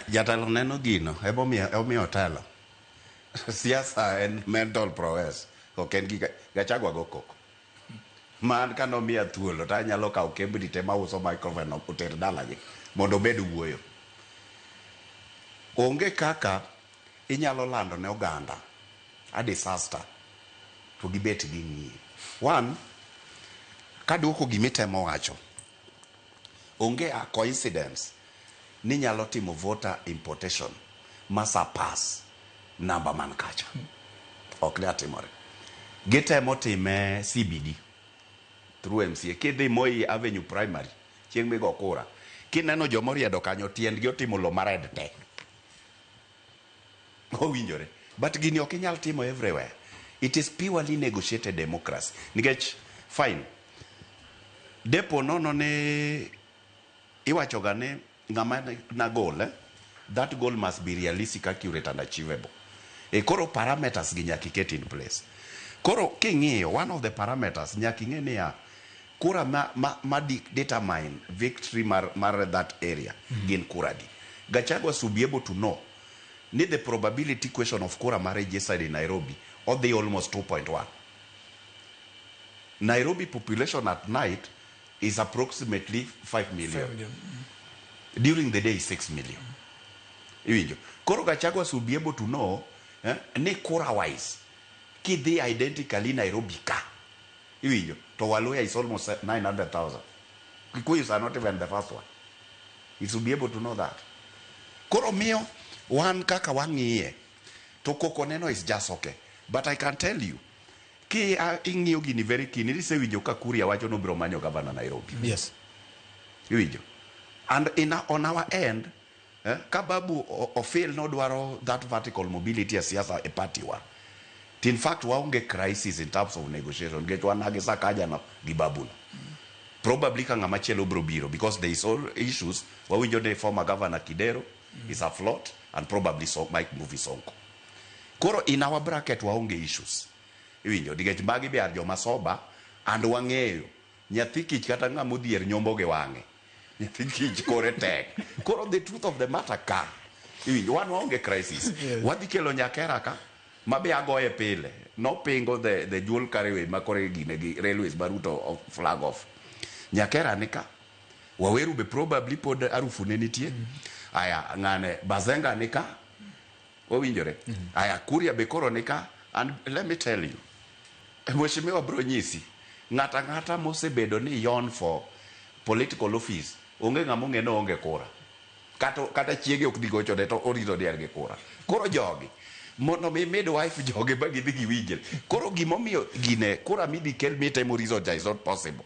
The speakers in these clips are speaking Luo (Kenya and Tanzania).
Jatelo neno gino, emomiyo omiyo telo. Siasa en mental prowess, ok en gika Gachagua go koko. Man kanomiya thuolo to anyalo kawo kembni te mauso microphone oter dalagi mondo obed wuoyo. Onge kaka inyalo lando ne oganda a disaster to gibet ging'iyi. One, kaduoko gimitemo wacho, onge a coincidence ni nyalo timo voter importation ma surpass namba man kacha. Ok nyal timore. Gitemo time CBD through MCA. Kidhi Moi Avenue Primary, chieng' migo kura, kineno joma oriedo kanyo, tiendgi otimo lo mared te. Owinjore. But gini ok inyal timo everywhere. It is purely negotiated democracy. Nikech, fine, depo nono ni iwachoga ni ng'ama na goal, eh? That goal must be realistic, accurate and achievable. E koro parameters gi nyaka iket in place. Koro king'iyo one of the parameters, nyaka ing'e niya kura ma determine victory mar that area gin kura di. Gachagua should be able to know ni the probability question of kura ma registered in Nairobi odhi almost 2.1. Nairobi population at night is approximately 5 million. 5 million. During the day is 6 million. Iwinjo? Koro Gachagua should be able to know ni kura wise kidhi identically Nairobi ka, iwinjo, to Waluya is almost 900,000. Kikuyus are not even the first one. He should be able to know that. Koro miyo wan kaka wang'iye to koko neno is just okay. But I can tell you, ki ing'iyo gini very keen, isewinjo ka Kuria wacho nobiro manyo governor Nairobi. Iwinjo? And on our end, ka Babu ofil nodwaro that vertical mobility e siasa e party wa. To in fact waonge crisis in terms of negotiation nikech wan gi Sakaja no gi Babu no. Probably ka ng'ama chielo biro biro because there is all issues wawinjo ni former governor Kidero is afloat and probably so Mike Mbuvi Sonko. Koro in our bracket waonge issues. Iwinjo? Nikech magi be are joma sober and wang'eyo nyathi kich kata ng'ama odhier nyombo gi wang'e. Nyathi kich kore tek. Koro the truth of the matter ka, iwinjo, wan waonge crisis. Wadhi kelo Nyakera ka ma be agoye pile. Nopingo the dual carriageway ma kore gine gi railways ma Ruto flag off. Nyakera ni ka. Waweru be probably pod arufu ne nitie. Aya, ng'ane Bazenga ni ka. Owinjore. Aya, Kuria be koro ni ka. And let me tell you, Mheshimiwa bro nyisi, ng'ata ng'ata mosebedo ni yearn for political office, onge ng'ama ong'e ni oonge kura. Kata chiege ok dhi gochone to orito ni en gi kura. Koro jogi, mondo mi midwife jogi ba gidhi giwinjre. Koro gimomiyo gine kura midhi kel mitemo reason cha is not possible.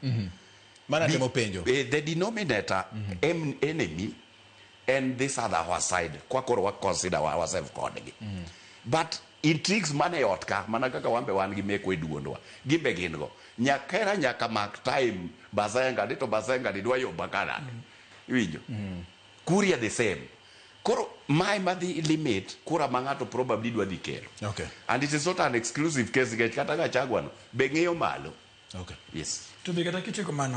Mana temo penjo. The denominator enemy and this other our side kwa koro wa consider ourselves kodgi. But intrigues mane e ot ka, mana kaka wan be wan gi mekwa e duondwa, gin be gin go. Nyakera nyaka mak time Bazenga ni to Bazenga ni dwa yomba kanade. Iwinjo? Kuria the same. Koro mae madhi limit kura ma ng'ato probably dwa dhi kelo. And it is not an exclusive case nikech kata Gachagua no be ng'iyo malo. Yes. To be kata kitieko mano.